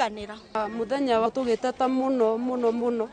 Tũtiganĩra. Muthenya wa tũgĩteta mũno mũno mũno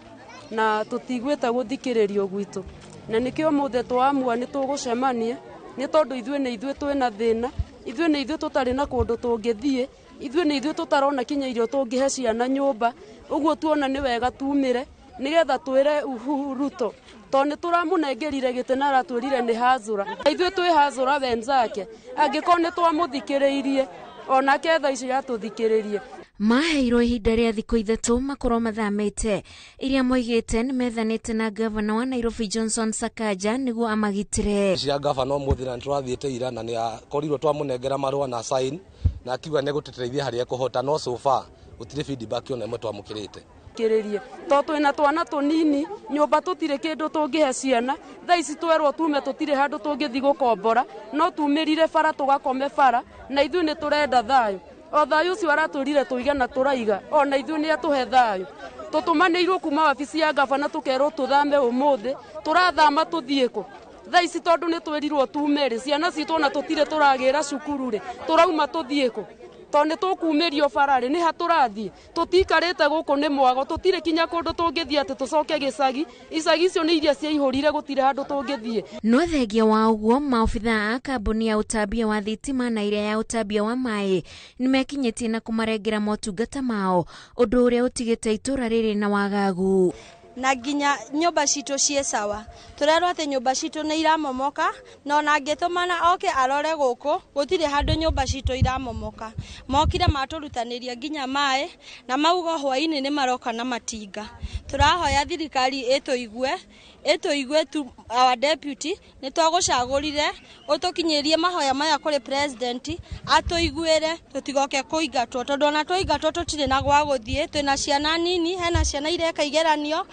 na tũtiguĩte gũthikĩrĩrio gwitũ, na nĩkĩo ũmũthĩ twaamua nĩ tũgũcemania, nĩ tondũ ithuĩ nĩ ithuĩ twĩna thĩna, ithuĩ nĩ ithuĩ tũtarĩ na kũndũ tũngĩthiĩ, ithuĩ nĩ ithuĩ tũtarona kinya irio tũngĩhe ciana nyũmba. Ũguo tuona nĩ wega tumĩre nĩgetha twĩre Uhuru Ruto, tondũ nĩ tũramũnengerire gĩtĩ na aratwĩrire nĩ hazũra. Ithuĩ twĩ hazũra wenzake, angĩkorwo nĩ twamũthikĩrĩirie onake thaa ici atũthikĩrĩrie. Maheirwo ihinda rĩa thikũ 3 makorwo mathamĩte, iria moigĩte nĩ methanĩte na gavana wa Nairobi Johnson Sakaja nĩguo amagitĩre. Cia gavana ũmũthĩ na nĩtũrathiĩte ira na nĩakorirwo twamũnengera marũa na sign na akiuga nĩegũtũteithia harĩa ekũhota, no so far gũtirĩ feedback ona ĩmwe twamũkĩrĩte. Kĩrĩrie to twĩna twana tũnini nyũmba tũtirĩ kĩndũ tũngĩhe ciana. Thaa ici twerwo tume tũtirĩ handũ tũngĩthiĩ gũkombora, no tumĩrire bara tũgakome bara, na ithuĩ nĩ tũrenda thayũ. O thayũ ũcio aratwĩrire tũige na tũraiga, ona ithuĩ nĩ atũhe thayũ. Tũtũmanĩirwo kuma wabici ya gavana tũkerwo tũthame ũmũthĩ, tũrathama tũthiĩ kũ? Thaa ici tondũ nĩ twĩrirwo tume rĩ, ciana citũ ona tũtirĩ tũragĩra cukuru rĩ, tũrauma tũthiĩ kũ? Tondũ nĩ tũkumĩrio bara rĩ, nĩ ha tũrathiĩ? Tũtiikarĩte gũkũ nĩ mwago, tũtirĩ kinya kũndũ tũngĩthiĩ atĩ tũcoke gĩcagi. Icagi icio nĩ iria ciaihũrire, gũtirĩ handũ tũngĩthiĩ. No thengia wa ũguo, maobithaa a kambuni ya ũtambia wa thitima na ĩrĩa ya ũtambia wa maĩ nĩmekinyĩtie na kũmarengera motungata mao, ũndũ ũrĩa ũtigĩte itũra rĩrĩ na wagagu. Na nginya nyũmba citũ ciĩ sawa. Tũrerwo atĩ nyũmba citũ nĩ iramomoka, na ona angĩtũmana oke arore gũkũ, gũtirĩ handũ nyũmba citũ iramomoka. Mokire matũrutanĩria nginya maĩ, na mauga hwaĩ-inĩ nĩ maroka na matinga. Tũrahoya thirikari ĩtũigue, ĩtũigue tu our deputy, nĩ twagũcagũrire, ũtũkinyĩrie mahoya maya kũrĩ president, atũiguĩre, tũtigoke kũingatwo, tondũ ona twaingatwo tũtirĩ na gwa gũthiĩ, twĩna ciana nini, hena ciana ireka igeranio,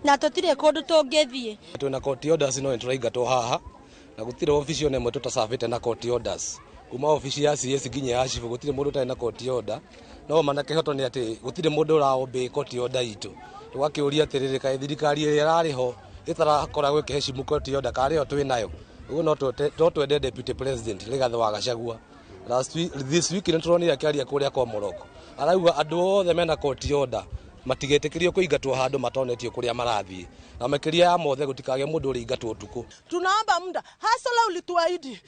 na tũtirĩ kũndũ tũngĩthiĩ. Twĩna court orders no nĩtũraingatwo haha, na gũtirĩ obici ona ĩmwe tũtacabĩte na court orders. Kuma obici ya CS nginya ya chief gũtirĩ mũndũ ũtarĩ na court order. No mana kĩhoto nĩ atĩ gũtirĩ mũndũ ũraobey court order itũ. Tũgakĩũria atĩrĩrĩ, kaĩ thirikari ĩrĩa ĩrarĩ ho ĩtarakoragwo ĩkĩheshimu court order, karĩ yo twĩ nayo? Ũguo no twende deputy president Rigathĩ wa Gachagua. Last week, this week nĩ tũronire akĩaria kũrĩa kwa Morocco. Arauga andũ othe mena court order matigetĩkĩrio kũingatwo handũ matonetio kũrĩa marathiĩ, na makĩria ya mothe gũtikagĩe mũndũ ũrĩingatwo ũtukũ. Tunaomba muda. Hustler ulituahidi,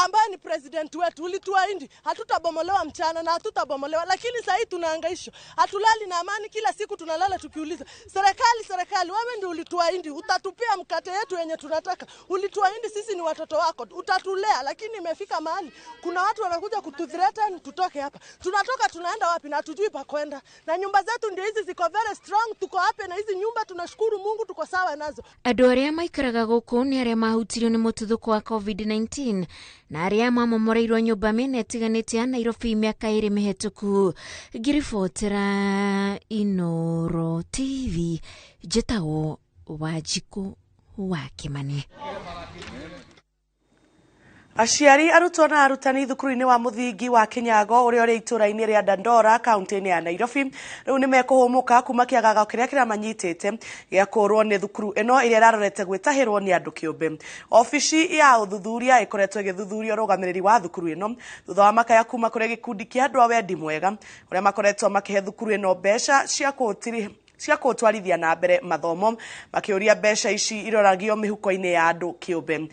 ambaye ni president wetu, ulituahidi hatutabomolewa mchana na hatutabomolewa, lakini sasa hivi tunahangaishwa, hatulali na amani. Kila siku tunalala tukiuliza serikali, serikali, wewe ndio ulituahidi utatupia mkate yetu yenye tunataka, ulituahidi sisi ni watoto wako utatulea, lakini imefika mahali kuna watu wanakuja kututhreaten tutoke hapa. Tunatoka tunaenda wapi na hatujui pa kwenda, na nyumba zetu ndio hizi ziko very strong, tuko hapa na hizi nyumba tunashukuru Mungu tuko sawa nazo. Andũ arĩa maikaraga gũkũ nĩ arĩa mahutirio nĩ mũtuthũko wa COVID-19 na arĩa mamomoreirwo nyũmba mĩena ĩtiganĩte ya Nairobi mĩaka 2 mĩhetũku. Ngĩribotera Inooro TV, njĩtagwo Wanjikũ wa Kĩmani. Aciari, arutwo na arutani thukuru-inĩ wa mũthingi wa Kinyago ũrĩa ũrĩ itũũra-inĩ rĩa Dandora kaunti-inĩ ya Nairobi rĩu nĩ mekũhũmũka kuma kĩagago kĩrĩa kĩramanyitĩte gĩa kũũrwo nĩ thukuru ĩno ĩrĩa ĩrarorete gwĩtahĩrwo nĩ andũ kĩũmbe. Obici ya ũthuthuria ĩkoretwo ĩgĩthuthuria ũrũgamĩrĩri wa thukuru ĩno thutha wa makaya kuma kũrĩ gĩkundi kĩa andũ a wendi mwega ũrĩa makoretwo makĩhe thukuru ĩno mbeca cia kũtwarithia na mbere mathomo, makĩũria mbeca ici iroragio mĩhuko-inĩ ya andũ kĩũmbe.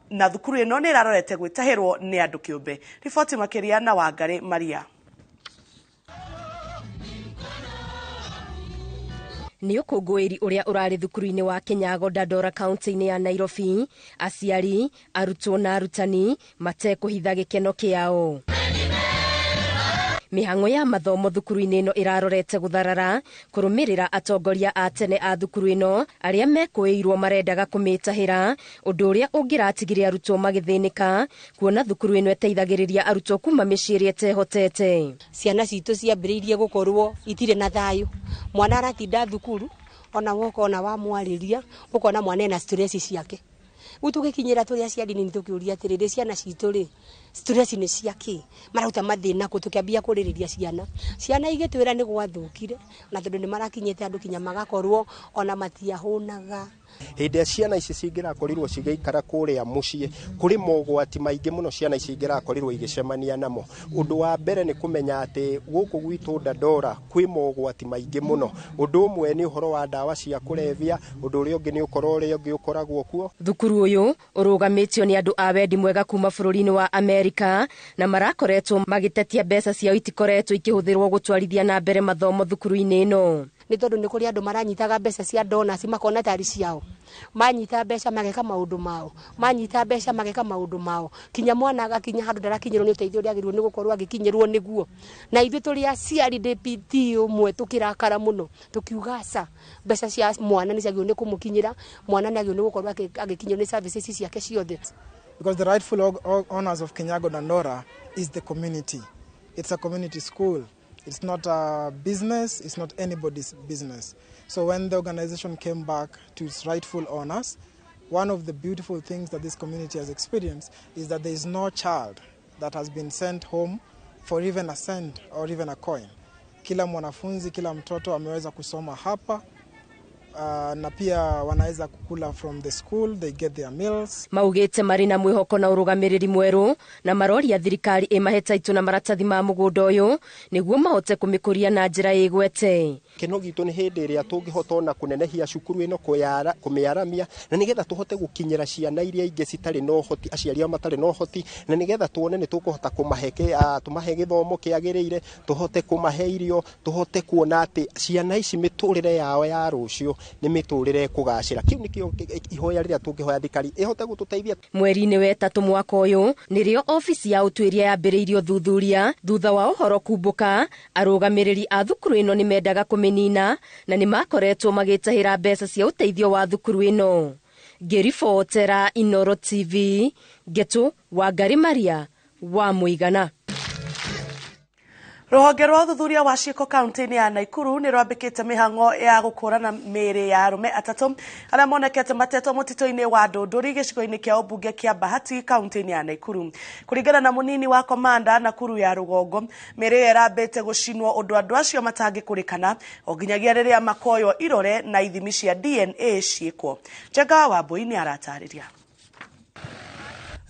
Na thukuru ĩno nĩ ĩrarorete gwĩtahĩrwo nĩ andũ kĩũmbe. Riboti makĩria na Wangarĩ Maria. Nĩ ũkũngũĩri ũrĩa ũrarĩ thukuru-inĩ wa Kinyago Dandora kaunti-inĩ ya Nairobi, aciari, arutwo na arutani matekũhitha gĩkeno kĩao. Mĩhang'o ya mathomo thukuru-inĩ ĩno ĩrarorete gũtharara kũrũmĩrĩra atongoria a tene a thukuru ĩno arĩa mekũĩirwo marendaga kũmĩtahĩra, ũndũ ũrĩa ũngĩratigire arutwo magĩthĩnĩka kuona thukuru ĩno ĩteithagĩrĩria arutwo kuma mĩciĩ ĩrĩa ĩtehotete. Ciana citũ ciambĩrĩirie gũkorwo itirĩ na thayũ, mwana aratinda thukuru ona woka ona wamwarĩria ũkona mwana ena stress ciake. Rĩu tũgĩkinyĩra tũrĩ aciari nĩ tũkĩũria atĩrĩrĩ, ciana citũ rĩ Stress nĩ cia kĩ? Mararuta mathĩna kũ? Tũkĩambia kũrĩrĩria ciana, ciana igĩtwĩra nĩ gwathũkire, na tondũ nĩ marakinyĩte andũ kinya magakorwo ona matiahũnaga. Hĩndĩ ĩrĩa ciana ici cingĩrakorirwo cigĩikara kũrĩa mũciĩ, kũrĩ mogwati maingĩ mũno ciana ici ingĩrakorirwo igĩcemania namo. Ũndũ wa mbere nĩ kũmenya atĩ gũkũ gwitũ Dandora kwĩ mogwati maingĩ mũno. Ũndũ ũmwe nĩ ũhoro wa ndawa cia kũrebia, ũndũ ũrĩa ũngĩ nĩ ũkora ũrĩa ũngĩ ũkoragwo kuo. Thukuru ũyũ ũrũgamĩtio nĩ andũ a wendi mwega kuma bũrũri-inĩ wa Amerika, na marakoretwo magĩtetia mbeca ciao itikoretwo ikĩhũthĩrwo gũtwarithia na mbere mathomo thukuru-inĩ ĩno. Nĩ tondũ nĩ kũrĩ andũ maranyitaga mbeca cia donors makona tarĩ ciao, manyita mbeca mageka maũndũ mao, manyita mbeca mageka maũndũ mao, kinya mwana agakinya handũ ndarakinyĩrwo nĩ ũteithio ũrĩa agĩrĩirwo nĩ gũkorwo agĩkinyĩrwo nĩguo. Na ithuĩ tũrĩ aciari DPT ũmwe tũkĩrakara mũno, tũkiuga aca, mbeca cia mwana nĩ ciagĩrĩirwo nĩ kũmũkinyĩra, mwana nĩ agĩrĩirwo nĩ gũkorwo agĩkinyĩrwo nĩ services ciake ciothe. Because the rightful owners of Kinyago Dandora is the community. It's a community school. It's not a business, it's not anybody's business. So when the organization came back to its rightful owners, one of the beautiful things that this community has experienced is that there is no child that has been sent home for even a cent or even a coin. Kila mwanafunzi, kila mtoto ameweza kusoma hapa, na pia wanaweza kukula from the school, they get their meals. Maugĩte marĩ na mwĩhoko na ũrũgamĩrĩri mwerũ, na maroria thirikari ĩmahe taitũ na maratathi ma mũgũnda ũyũ nĩguo mahote kũmĩkũria na njĩra ĩgwete. Kĩno gitũ nĩ hĩndĩ ĩrĩa tũngĩhota ona kũnenehia cukuru ĩno, kũmĩaramia, na nĩgetha tũhote gũkinyĩra ciana iria ingĩ citarĩ na ũhoti, aciari ao matarĩ na ũhoti, na nĩgetha tuone nĩ tũkũhota kũmahe tũmahe gĩthomo kĩagĩrĩire, tũhote kũmahe irio, tũhote kuona atĩ ciana ici mĩtũrĩre yao ya rũciũ nĩ mĩtũrĩre ĩkũgacĩra. Kĩu nĩkĩo ihoya rĩrĩa tũngĩhoya thirikari ĩhote gũtũteithia. Mweri-inĩ wa ĩtatũ mwaka ũyũ nĩrĩo obici ya ũtuĩria yambĩrĩirie ũthuthuria thutha wa ũhoro kumbũka arũgamĩrĩri a thukuru ĩno nĩ mendaga kũmĩnina na nĩ makoretwo magĩtahĩra mbeca cia ũteithio wa thukuru ĩno. Ngĩribotera Inoro TV, Ngetu Wangari Maria wa Mũigana. Rũhonge rwa ũthuthuria wa ciĩko kaunti-inĩ ya Nakuru nĩ rwambĩkĩte mĩhang'o ya gũkũrana mĩĩrĩ ya arũme atatũ arĩa monekete matetwo mũtitũ-inĩ wa Ndũndũri gĩcigo-inĩ kĩa ũmbunge kĩa Bahati kaunti-inĩ ya Nakuru. Kũringana na mũnini wa komanda Nakuru ya rũgongo, mĩĩrĩ ĩyo ĩrambĩte gũcinwo ũndũ andũ acio matangĩkũrĩkana o nginyagia rĩrĩa makoywo irore na ithimi cia DNA ciĩkwo. Njenga Wambui nĩ aratarĩria.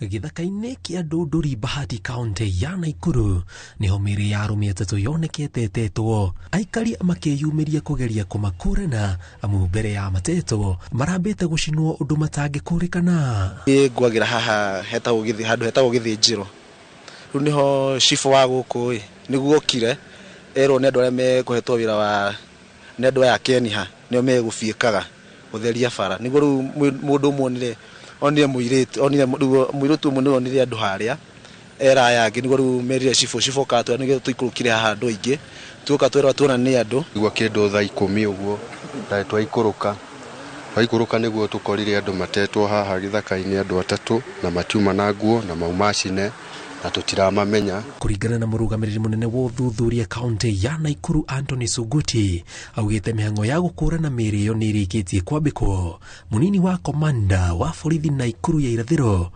Gĩthaka-inĩ kĩa Ndũndũri, Bahati, kaunti ya Nakuru nĩho mĩĩrĩ ya arũme atatũ yonekete ĩtetwo, aikari makĩyumĩria kũgeria kũmakũrana amu mbere ya matetwo marambĩte gũcinwo ũndũ matangĩkũrĩkana. Niĩ ngwagĩra haha hetagwo handũ hetagwo Gĩthĩnjĩro. Rĩu nĩho cibũ wa gũkũ ĩ nĩguo okire erwo nĩ andũ arĩa mekũhetwo wĩra wa nĩ andũ aya Keniha nĩo megũbiĩkaga gũtheria bara, nĩguo rĩu mũndũ ũmwe onire onire mũirĩtu, onire mũirĩtu ũmwe nĩwe onire andũ harĩa era aya angĩ, nĩguo rĩu merire cibũ, cibũ katwĩra nĩgetha tũikũrũkire haha andũ aingĩ, tuoka twerwo tuona nĩ andũ. Igua kĩndũ thaa 10 ũguo twaikũrũka, twaikũrũka nĩguo tũkorire andũ matetwo haha gĩthaka-inĩ, andũ atatũ, na matiuma na nguo na mauma cine na tũtiramamenya. Kũringana na mũrũgamĩrĩri mũnene wa ũthuthuria kaunti ya Nakuru Anthony Suguti, augĩte mĩhang'o ya gũkũrana mĩĩrĩ ĩyo nĩ ĩrĩkĩtie kwambĩkwo. Mũnini wa komanda wa borithi Nakuru ya irathĩro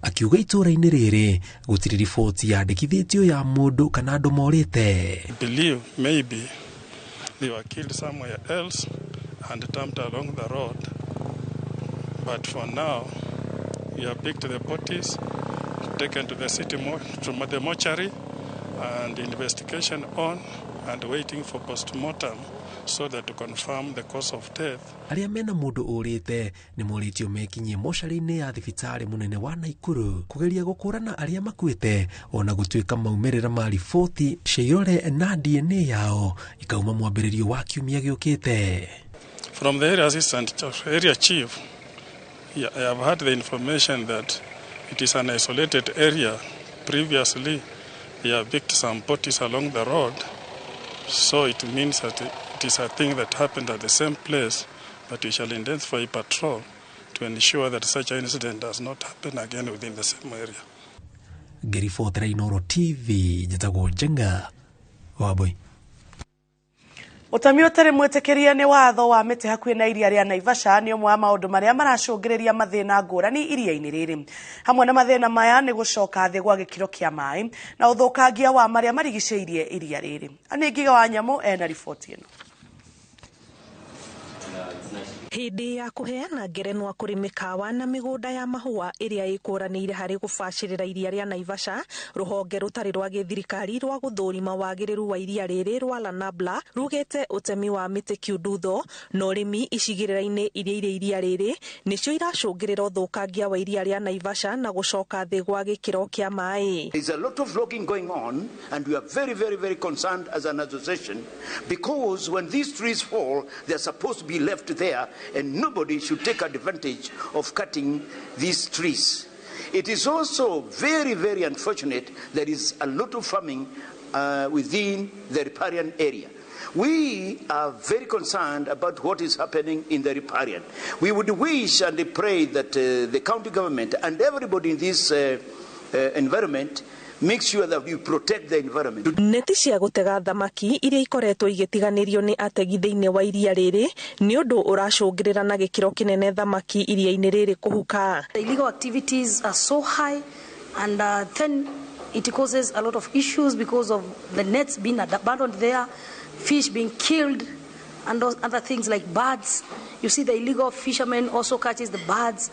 akiuga itũũra-inĩ rĩrĩ gũtirĩ riboti yandĩkithĩtio ya mũndũ kana andũ morĩte. Believe maybe they were killed somewhere else and dumped along the road. But for now, we have picked the bodies, taken to the city to the mortuary, and investigation on and waiting for postmortem so that to confirm the cause of death. Arĩa mena mũndũ ũrĩte nĩ morĩtio mekinyie mocarĩ-inĩ ya thibitarĩ mũnene wa Nakuru kũgeria gũkũrana arĩa makuĩte, ona gũtuĩka maumĩrĩra ma riboti cia irore na DNA yao ikauma mwambĩrĩrio wa kiumia gĩũkĩte. From the area assistant area chief, I have had the information that it is an isolated area. Previously, they have picked some bodies along the road, so it means that it is a thing that happened at the same place, but we shall intensify patrol to ensure that such an incident does not happen again within the same area. Ngĩribotera Inoro TV, njĩtagwo Njenga Wambui. Ũtemi ũtarĩ mwĩtĩkĩrie nĩ watho wa mĩtĩ hakuhĩ na iria rĩa Naivasha nĩ ũmwe wa maũndũ marĩa maracũngĩrĩria mathĩna ngũrani iria-inĩ rĩrĩ. Hamwe na mathĩna maya nĩ gũcoka thĩ gwa gĩkĩro kĩa maĩ na ũthũkangia wa marĩa marigicĩirie iria rĩrĩ. Anĩ Ngiga wa Nyamũ ena riboti ĩno. Hĩndĩ ya kũheana ngerenwa kũrĩ mĩkawa na mĩgũnda ya mahũa ĩrĩa ĩkũranĩire harĩ gũbacĩrĩra iria rĩa Naivasha, rũhonge rũtarĩ rwa gĩthirikari rwa gũthũrima wagĩrĩru wa iria rĩrĩ rwa Lanabla rugĩte ũtemi wa mĩtĩ kiundutho na ũrĩmi icigĩrĩra-inĩ iria irĩ iria rĩrĩ nĩcio iracũngĩrĩra ũthũkangia wa iria rĩa Naivasha na gũcoka thĩ gwa gĩkĩro kĩa maĩ. There's a lot of logging going on, and we are very, very, very concerned as an association because when these trees fall, they're supposed to be left there, and nobody should take advantage of cutting these trees. It is also very, very unfortunate there is a lot of farming within the riparian area. We are very concerned about what is happening in the riparian. We would wish and pray that the county government and everybody in this environment make sure that we protect the environment. Neti cia gũtega thamaki iria ikoretwo igĩtiganĩrio nĩ ategi thĩinĩ wa iria rĩrĩ nĩ ũndũ ũracũngĩrĩra na gĩkĩro kĩnene thamaki iria-inĩ rĩrĩ kũhuka. The illegal activities are so high, and then it causes a lot of issues because of the nets being abandoned there, fish being killed, and other things like birds. You see, the illegal fishermen also catches the birds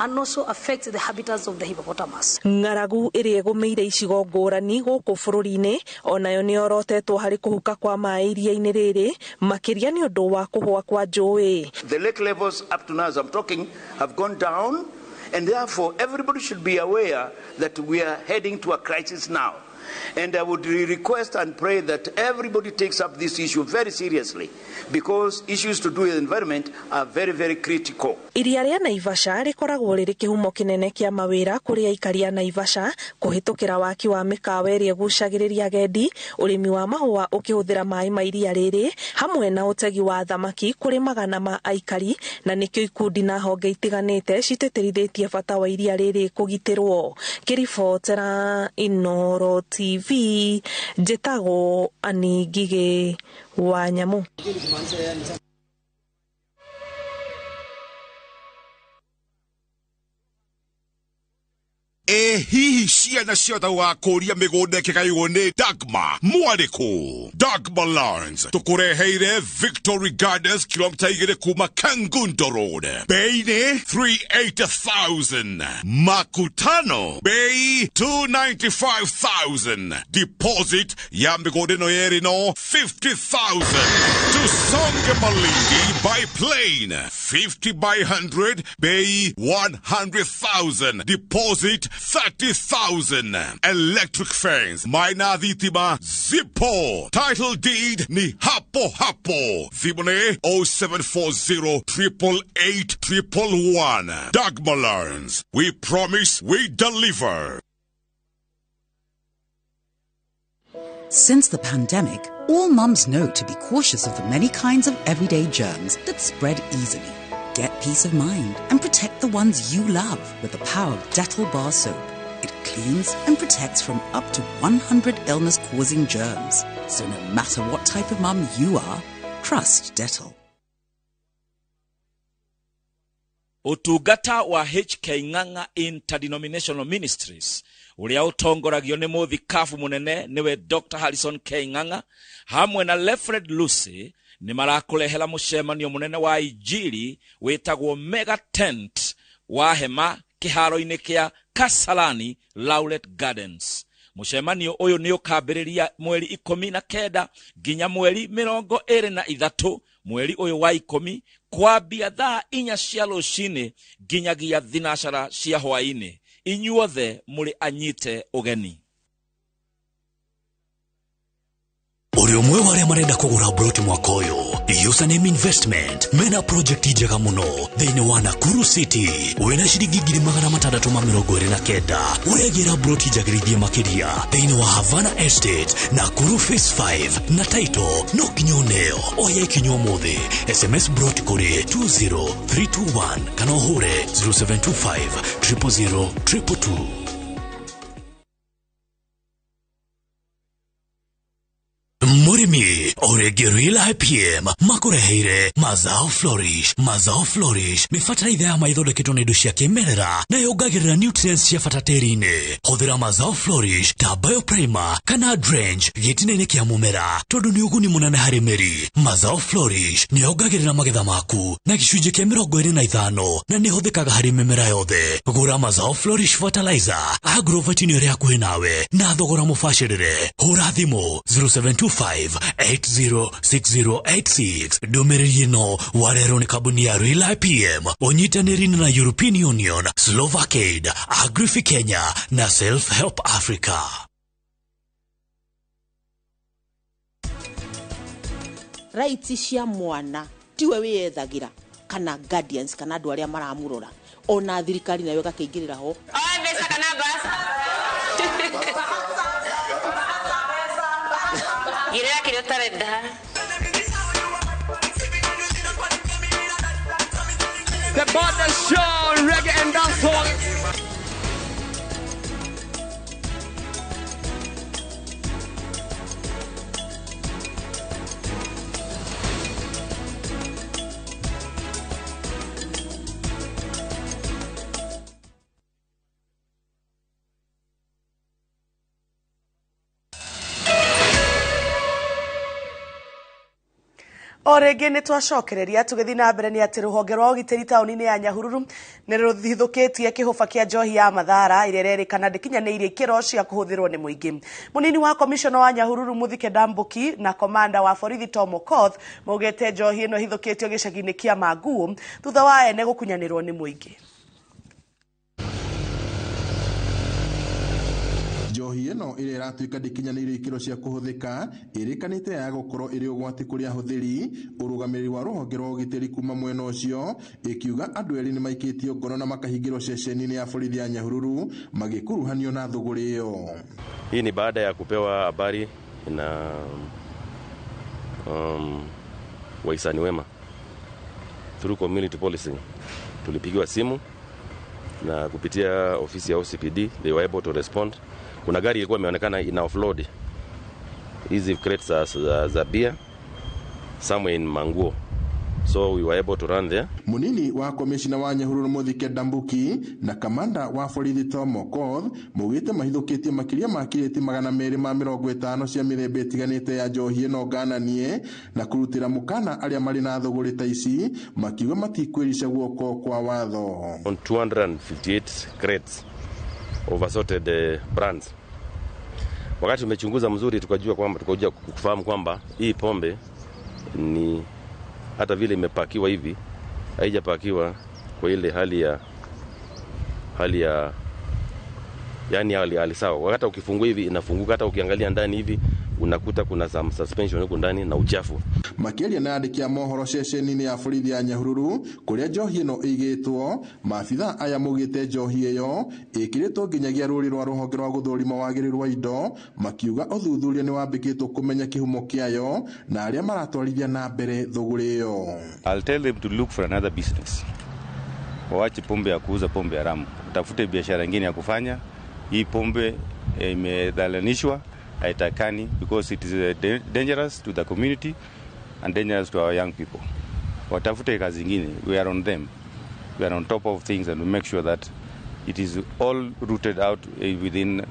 and also affects the habitats of the hippopotamus. Ng'aragu ĩrĩa ĩgũmĩire icigo ngũrani gũkũ bũrũri-inĩ onayo nĩ yorotetwo harĩ kũhuka kwa maĩ iria-inĩ rĩrĩ makĩria nĩ ũndũ wa kũhũa kwa njũĩ. The lake levels up to now, as I'm talking, have gone down, and therefore everybody should be aware that we are heading to a crisis now. And I would request and pray that everybody takes up this issue very seriously, because issues to do with the environment are very, very critical. Iria rĩa Naivasha rĩkoragwo rĩrĩ kĩhumo kĩnene kĩa mawĩra kũrĩ aikari a Naivasha kũhĩtũkĩra waki wa mĩkawa ĩrĩa ĩgucagĩrĩria agendi, ũrĩmi wa mahũa ũkĩhũthĩra maĩ ma iria rĩrĩ hamwe na ũtegi wa thamaki kũrĩ magana ma aikari, na nĩkĩo ikundi na honge itiganĩte citĩtĩrithĩtie bata wa iria rĩrĩ kũgitĩrwo. Kĩribotera Inoro TV, njĩtagwo Annie Ngigĩ wa Nyamũ. E hihi ciana ciothe gũgakũria mĩgũnda ĩkĩgaywo nĩ Dagma mwarĩkũ? Dagma Lands tũkũreheire Victory Gardens kilomita 2 kuma Kangundo Road, bei nĩ 380,000, makutano bei 295,000, deposit ya mĩgũnda ĩno yerĩ no 50,000. Tusonge Malindi by plane 50 by 100 bei 100,000, deposit 30,000. Electric fence maina thitima zipo, title deed ni hapo hapo. Thimũ 0740 888 111. Dagma Lands, we promise we deliver. Since the pandemic, all mums know to be cautious of the many kinds of everyday germs that spread easily. Get peace of mind and protect the ones you love with the power of Dettol Bar Soap. It cleans and protects from up to 100 illness-causing germs. So no matter what type of mum you are, trust Dettol. Utungata wa HK Ng'ang'a Interdenominational Ministries uria utongoragio ni muthikabu munene niwe Dr. Harrison K Ng'ang'a hamwe na Lefred Lucy ni marakurehera mucemanio munene wa injili witagwo Mega Tent wa hema kiharo-inĩ kĩa Kasarani Laulet Gardens. Mucemanio uyu ni ukambiriria mweri 19 nginya mweri 23 mweri uyu wa 10 kwambia thaa 4 cia rũcinĩ nginyagia 3 cia hwaĩ-inĩ. Inyuothe mũrĩ anyite ũgeni. Uri umwe wa aria marenda kugura broti mwaka uyu, Username Investment mena project njega muno thiini wa Nakuru City wina ciringi 629 uregira broti njagirithie makiria thiini wa Havana Estate Nakuru Phase 5 na title no kinya uneo oya ikinya umuthi. SMS broti kuri 20321 kana uhure 0725 000 222. Murimi Nairobi. O rĩngĩ Real IPM makũreheire Mazao Flourish. Mazao Flourish nĩ bataraitha ya maithondeketwo na indo cia kĩmerera na yongagĩrĩra nutrients cia bata tĩri-inĩ. Hũthĩra Mazao Flourish ta bioprimer kana drench gĩtina-inĩ kĩa mũmera tondũ nĩ ũguni mũnene harĩ mĩri. Mazao Flourish nĩ yongagĩrĩra magetha maku na gĩcunjĩ kĩa 25 na nĩ ĩhũthĩkaga harĩ mĩmera yothe. Gũra Mazao Flourish fertilizer agrovet-inĩ ĩrĩa hakuhĩ nawe na thogora mũbacĩrĩre. Hũra thimũ 0725 806086. Ndũmĩrĩri ĩno warerwo nĩ kambuni ya Real IPM ũnyitanĩri na European Union, Slovakiaid, Agrifi Kenya na Self Help Africa. Rights cia mwana tiwe wiyethagira kana guardians kana andu aria maramurora ona thirikari nayo ĩgakĩingĩrĩra ho. Oe mbeca kana mbaca? Girĩra kĩrĩa ũtarenda. The Border Show, reggae and dancehall. O rĩngĩ nĩ twacokereria tũgĩthiĩ na mbere nĩ atĩ rũhonge rwa ũgitĩri taũni-inĩ ya Nyahururu nĩ rũthithũkĩtie kĩhũba kĩa njohi ya Mathara ĩrĩa ĩrerĩkana ndĩkinyanĩirie ikĩro cia kũhũthĩrwo nĩ mũingĩ. Mũnini wa komishona wa Nyahururu Muthike Ndambuki na komanda wa borithi Tom Okoth maugĩte njohi ĩno ĩhithũkĩtio gĩcagi-inĩ kĩa Manguũ thutha wa ene gũkunyanĩrwo nĩ mũingĩ. Njohi ĩno ĩrĩa ĩratuĩka ndĩkinyanĩirie ikĩro cia kũhũthĩka ĩrĩkanĩte ya gũkorwo ĩrĩ ũgwati kũrĩ ahũthĩri. Ũrũgamĩrĩri wa rũhonge rwa ũgitĩri kuma mwena ũcio ĩkiuga andũ erĩ nĩmaikĩtio ngono na makahingĩrwo ceceni-inĩ ya borithi ya Nyahururu magĩkuruhanio na thũgũrĩ ĩyo. Hii ni baada ya kupewa habari na wahisani wema through community policing. Tulipigiwa simu na kupitia ofisi ya OCPD they were able to respond. Kuna gari ilikuwa imeonekana ina offload hizi crates za beer somewhere in Manguo, so we were able to run there. Munini wa komishina wa Nyahururu Muthike Ndambuki na kamanda wa borithi Tom Okoth maugĩte mahithũkĩtie makĩria ma kirĩti 250 cia mĩthemba ĩtiganĩte ya njohi ĩno ngananie na kũrutĩra mũkana arĩa marĩ na thũgũrĩ ta ici makiuga matikwĩrica guoko kwa watho. On 258 crates of assorted brands. Wakati tumechunguza mzuri tukajua kwamba tukaja kufahamu kwamba hii pombe ni hata vile imepakiwa hivi haijapakiwa kwa ile hali ya yani hali sawa. Wakati ukifungua hivi inafunguka, hata ukiangalia ndani hivi unakuta kuna some suspension huko ndani na uchafu. Makĩaria na andĩki a mohoro ceceni-inĩ ya borithi ya Nyahururu kũrĩa njohi ĩno ĩigĩtwo, maabitha aya maugĩte njohi ĩyo ĩkĩrĩtwo nginyagia rũri rwa rũhonge rwa gũthũrima wagĩrĩru wa indo, makiuga ũthuthuria nĩ wambĩkĩtwo kũmenya kĩhumo kĩayo na arĩa maratwarithia na mbere thũgũrĩ ĩyo. I'll tell them to look for another business. Waache pombe ya kuuza pombe haramu, tafute biashara nyingine ya kufanya. Hii pombe imedhalanishwa, haitakani because it is dangerous to the community and dangerous to our young people. Watafute kazi nyingine. We are on them. We are on top of things and we make sure that it is all rooted out within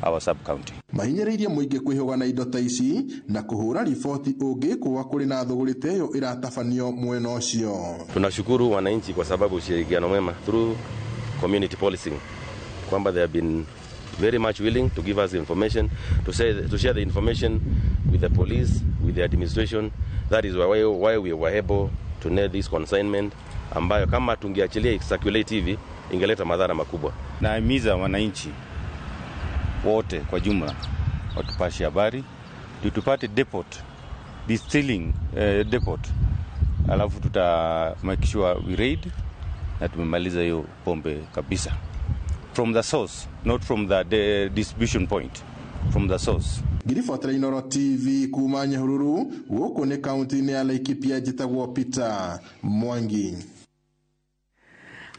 our sub-county. Mahinyĩrĩirie mũingĩ kwĩhũga na indo ta ici na kũhũra riboti ũngĩkũa kũrĩ na thũgũrĩ ta ĩyo ĩratabanio mwena ũcio. Tunashukuru wananchi kwa sababu ushirikiano mwema through community policing kwamba they have been very much willing to give us information, to share the information with the police, with the administration. That is why we were able to nail this consignment ambayo kama tungeachilia circulate hivi ingeleta madhara makubwa. Nahimiza wananchi wote kwa jumla watupashe habari, tutupate depot, distilling depot, alafu tuta make sure we raid na tumemaliza hiyo pombe kabisa. From the source, not from the distribution point, from the source. Ngiribotera Inooro TV kuma Nyahururu gũkũ nĩ kaunti-inĩ ya Laikipia, njĩtagwo Peter Mwangi.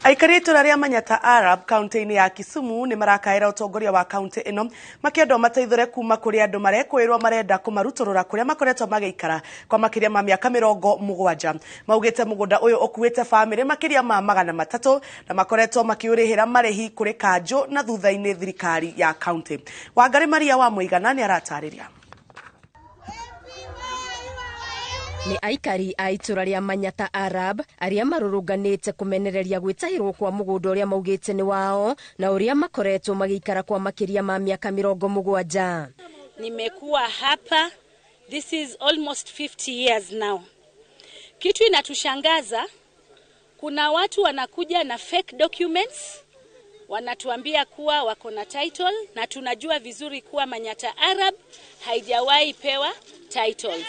Aikari a itũra rĩa Manyata Arab kaunti-inĩ ya Kisumu nĩ marakaĩra ũtongoria wa kaunti ĩno makĩenda ũmateithũre kuma kũrĩ andũ marekũĩrwo marenda kũmarutũrũra kũrĩa makoretwo magĩikara kwa makĩria ma mĩaka 70. Maugĩte mũgũnda ũyũ ũkuĩte bamĩrĩ makĩria ma 300 na makoretwo makĩũrĩhĩra marĩhi kũrĩ kanjũ na thutha-inĩ thirikari ya kaunti. Wangarĩ Maria wa Mũigana nĩ aratarĩria. Nĩ aikari a itũra rĩa Manyata Arab arĩa marũrũnganĩte kũmenereria gwĩtahĩrwo kwa mũgũnda ũrĩa maugĩte nĩ wao na ũrĩa makoretwo magĩikara kwa makĩria ma mĩaka 70. Nimekuwa hapa, this is almost 50 years now. Kitu inatushangaza, kuna watu wanakuja na fake documents, wanatuambia kuwa wako na title na tunajua vizuri kuwa Manyata Arab haijawahi pewa titles.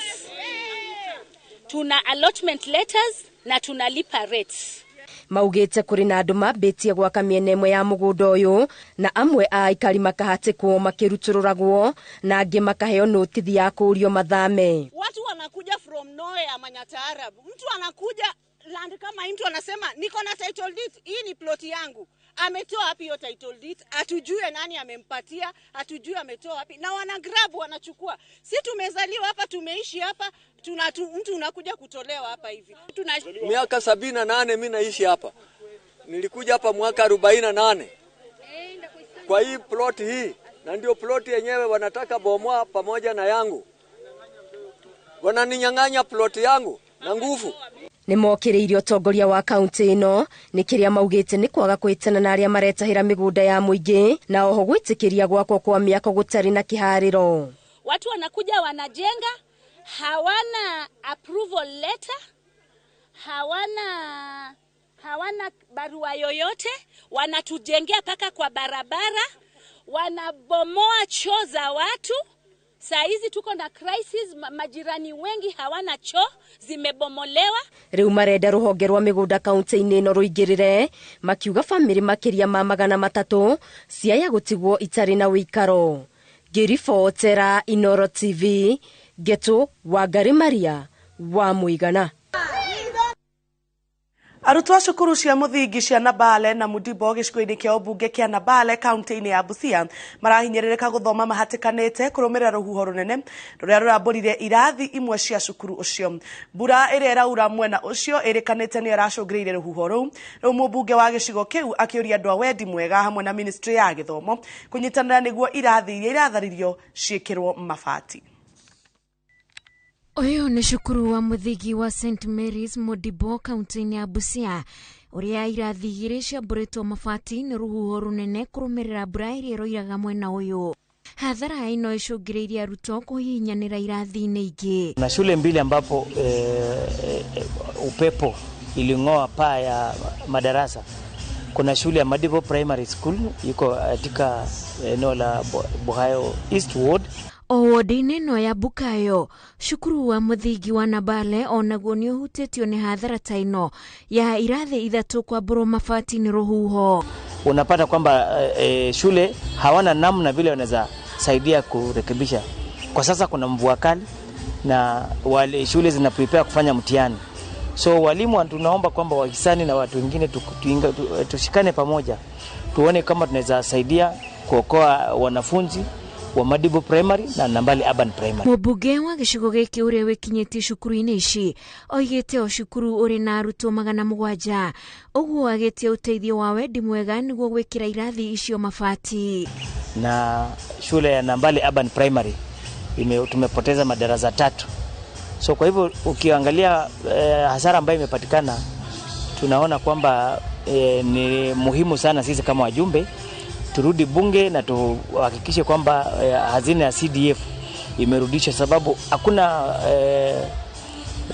Tuna allotment letters na tunalipa rates. Maugĩte kũrĩ na andũ mambĩtie gwaka mĩena ĩmwe ya mũgũnda ũyũ na amwe a aikari makahatĩkwo makĩrutũrũragwo na angĩ makaheo notithi ya kũũrio mathame. Watu wanakuja from nowhere Manyata Arab. Mtu anakuja land kama hii, mtu anasema niko na title deed, hii ni plot yangu. Ametoa wapi hiyo title deed? Hatujue nani amempatia, hatujue ametoa wapi. Na wana grab wanachukua. Si tumezaliwa hapa, tumeishi hapa, mtu unakuja kutolewa hapa hivi. Miaka 78 mimi naishi hapa. Nilikuja hapa mwaka 48. Kwa hii plot hii, na ndio plot yenyewe wanataka bomoa pamoja na yangu. Wananinyang'anya plot yangu na nguvu. Nĩ mokĩrĩirie ũtongoria wa kaunti ĩno nĩ kĩrĩa maugĩte nĩ kwaga kwĩtana na arĩa maretahĩra mĩgũnda ya mũingĩ na oho gwĩtĩkĩria gwakwo kwa mĩako gũtarĩ na kĩharĩro. Watu wanakuja wanajenga, hawana approval letter, hawana barua yoyote, wanatujengea paka kwa barabara, wanabomoa choo za watu. Saa hizi tuko na crisis, majirani wengi hawana choo, zimebomolewa. Rĩu marenda rũhonge rwa mĩgũnda kaunti-inĩ ĩno rũingĩrĩre, makiuga bamĩrĩ makĩria ma 300 ciaya gũtigwo itarĩ na ũikaro. Ngĩribotera Inoro TV, Ngetu Wangari Maria wa Mũigana. Arutwo a cukuru cia mũthingi cia Nabale na Mudibo gĩcigo-inĩ kĩa ũmbunge kĩa Nabale kaunti-inĩ ya Busia marahinyĩrĩrĩka gũthoma mahatĩkanĩte kũrũmĩrĩra rũhuho rũnene rũrĩa rũrambũrire irathi imwe cia cukuru ũcio. Mbura ĩrĩa ĩraura mwena ũcio ĩrĩkanĩte nĩyo ĩracũngĩrĩirie rũhuho rũu. Rĩu mũmbunge wa gĩcigo kĩu akĩũria andũ a wendi mwega hamwe na ministry ya gĩthomo kũnyitanĩra nĩguo irathi iria iratharirio ciĩkĩrwo mabati. Ũyũ nĩ cukuru wa mũthingi wa St Mary's Modibo kaunti-inĩ ya Busia ũrĩa irathi igĩrĩ ciambũrĩtwo mabati nĩ rũhuho rũnene kũrũmĩrĩra mbura ĩrĩa ĩroiraga mwena ũyũ. Hathara ĩno ĩcũngĩrĩirie arutwo kũhihinyanĩra irathi-inĩ ingĩ. Na shule mbili ambapo upepo iling'oa paa ya madarasa. Kuna shule ya Madibo Primary School iko katika eneo la Buhayo East Ward. O wodi-inĩ ĩno ya Bukayo, cukuru wa mũthingi wa Nabale onaguo nĩ ũhutĩtio nĩ hathara ta ĩno ya irathi ithatũ kwambũrwo mabati nĩ rũhuho. Unapata kwamba shule hawana namna vile wanaweza saidia kurekebisha. Kwa sasa kuna mvua kali na wale shule zina prepare kufanya mtihani. So walimu tunaomba kwamba wahisani na watu wengine tushikane pamoja tuone kama tunaweza saidia kuokoa wanafunzi wa Madibo Primary na Nambale Urban Primary. Mũmbunge wa gĩcigo gĩkĩ ũrĩa wĩkinyĩtie cukuru-inĩ ici oigĩte o cukuru ũrĩ na arutwo 700 ũguo agĩtie ũteithio wa wendi mwega nĩguo gwĩkĩra irathi icio mabati. Na shule ya Nambale Urban Primary tumepoteza madarasa 3. So kwa hivyo ukiangalia hasara ambayo imepatikana, tunaona kwamba ni muhimu sana sisi kama wajumbe turudi bunge na tuhakikishe kwamba hazina ya CDF imerudishwa, sababu hakuna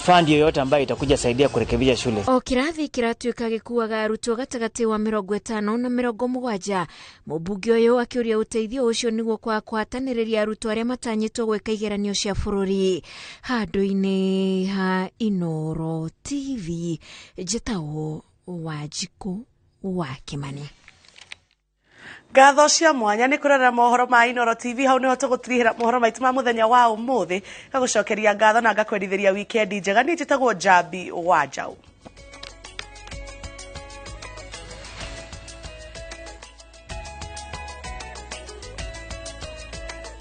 fund yoyote ambayo itakuja saidia kurekebisha shule. O kirathi kiratuĩka gĩkuaga arutwo gatagatĩ wa 50 na 70. Mũmbunge ũyũ akĩũria ũteithio ũcio nĩguo kwa kũhatanĩrĩria arutwo arĩa matanyĩtwo gwĩka igeranio cia bũrũri. Handũ-inĩ ha Inoro TV, njĩtagwo Wanjikũ wa Kĩmani. Ngatho cia mwanya nĩ kũrora mohoro ma Inoro TV. Hau nĩho tũgũtirihĩra mohoro maitũ ma mũthenya wa ũmũthĩ. Ngagũcokeria ngatho na ngakwendithĩria wikendi njega. Niĩ njĩtagwo Njambi wa Njaũ.